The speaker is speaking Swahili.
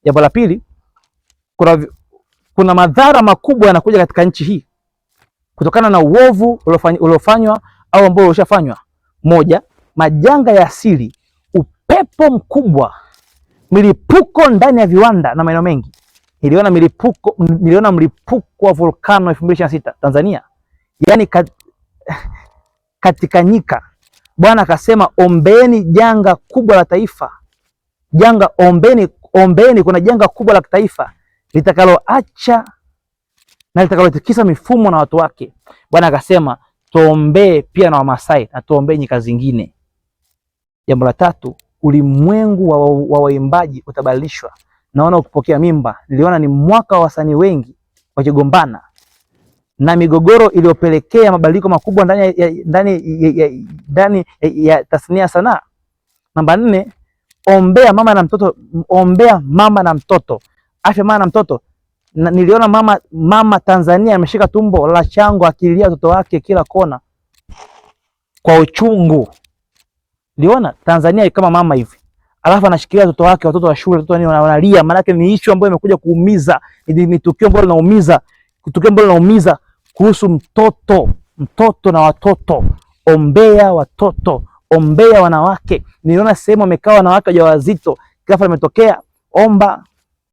Jambo la pili, kuna madhara makubwa yanakuja katika nchi hii kutokana na uovu uliofanywa au ambao ulishafanywa. Moja, majanga ya asili, upepo mkubwa, milipuko ndani ya viwanda na maeneo mengi. Niliona mlipuko wa volcano 2026 Tanzania, yaani katika nyika. Bwana akasema ombeni janga kubwa la taifa, janga ombeni, ombeni, kuna janga kubwa la kitaifa litakaloacha na litakalotikisa mifumo na watu wake. Bwana akasema tuombee pia na Wamasai na tuombee nyika zingine. Jambo la tatu, ulimwengu wa waimbaji utabadilishwa. Naona ukipokea mimba, niliona ni mwaka wa wasanii wengi wakigombana na migogoro iliyopelekea mabadiliko makubwa ndani ya tasnia ya sanaa. Namba nne, ombea mama na mtoto, ombea mama na mtoto, afya mama na mtoto. Na niliona mama Tanzania ameshika tumbo la chango akilia watoto wake kila kona kwa uchungu. Niliona Tanzania kama mama hivi, alafu anashikilia watoto wake, watoto wa shule, watoto nini wanalia. Maana yake ni issue ambayo imekuja kuumiza, ni tukio ambalo linaumiza, tukio ambalo linaumiza kuhusu mtoto, mtoto na watoto. Ombea watoto, ombea wanawake. Niliona sehemu wamekaa wanawake wajawazito, ghafla imetokea, omba.